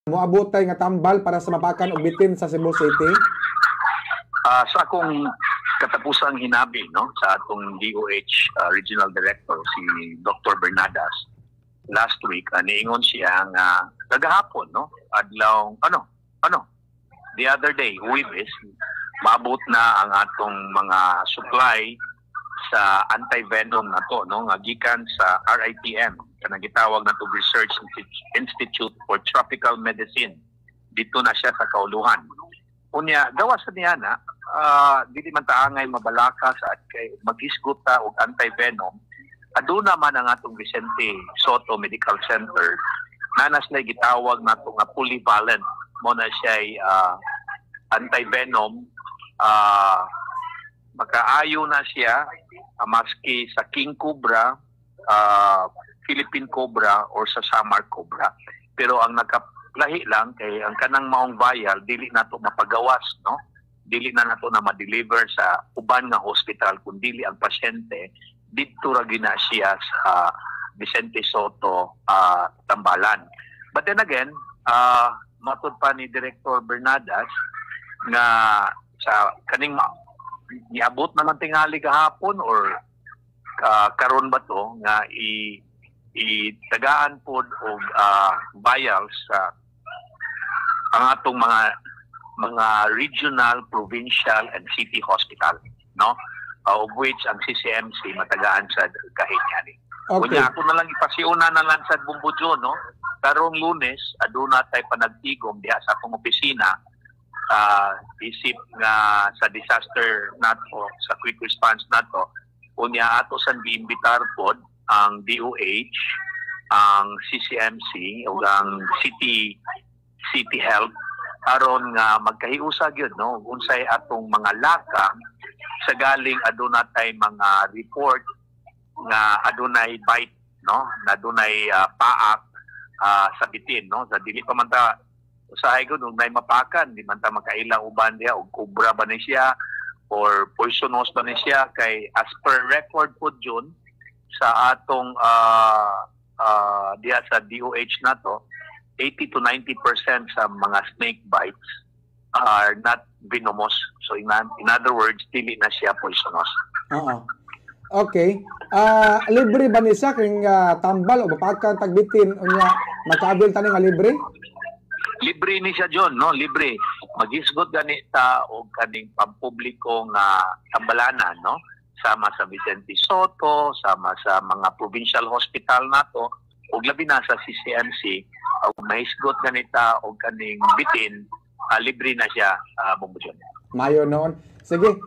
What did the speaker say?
Moabot tay nga tambal para sa mapakan og bitin sa Cebu City? Sa akong katapusang hinabi, no, sa atong DOH Regional Director, si Dr. Bernadas, last week, niingon siya nga kagahapon, no, adlaw ano ano the other day, Huwebes, maabot na ang atong mga supply sa anti-venom na to, no, nga gikan sa RITM, kanang gitawag na to Research Institute for Tropical Medicine. Dito na siya sa kauluhan. Unya gawas sa niya na dili man ta angay mabalaka sa at kay maghisgot ta og anti-venom, aduna man ang atong Vicente Sotto Medical Center na sila gitawag nato nga polyvalent mo na siya, anti-venom, makaayo na siya maski sa king cobra, Philippine cobra or sa Samar cobra. Pero ang nakalahi lang kay ang kanang maong vial dili nato mapagawas, no, dili na nato na ma-deliver sa uban nga hospital kun dili ang pasyente didto ra gina siya sa Vicente Sotto tambalan. But then again, matud pa ni Director Bernadas nga sa kaning niabot naman tingali gahapon or karon ba to nga i itagaan pod og vials sa ang atong mga regional, provincial and city hospital, no? Of which ang CCMC matagaan sa kahit yani. Unya ako na lang ipasiuna na lang sa Bombo John, no? Karong Lunes aduna tay panagtigom diha sa akong opisina, isip nga sa disaster nato, sa quick response nato. Unya ato san giimbitar pod ang DOH, ang CCMC ug ang City City Health aron nga magkahiusa gyud, no, unsay atong mga laka sa galing aduna tay mga report nga adunay bite, no, na adunay paak sa bitin, no, sa dili pa man ta usahay gud ug nay mapakan, di man ta makaila uban diha og cobra ba ni siya or poisonous ba ni siya, kay as per record po June sa atong diha sa DOH nato, 80 to 90% sa mga snake bites are not venomous. So in other words, dili na siya poisonous. Oo. Okay. Libre ba ni siya kung tambal o mapakan tagbitin, unya maka-avail tani nga libre? Libre ni siya, John, no? Libre. Maghisgot gani ta og kaning pampubliko nga tambalanan, no? Sama sa Vicente Sotto, sama sa mga provincial hospital nato, ug labi na sa CCMC, ug mahisgot gani ta og kaning bitin, libre na siya, Bombo John. Mayo noon. Sige.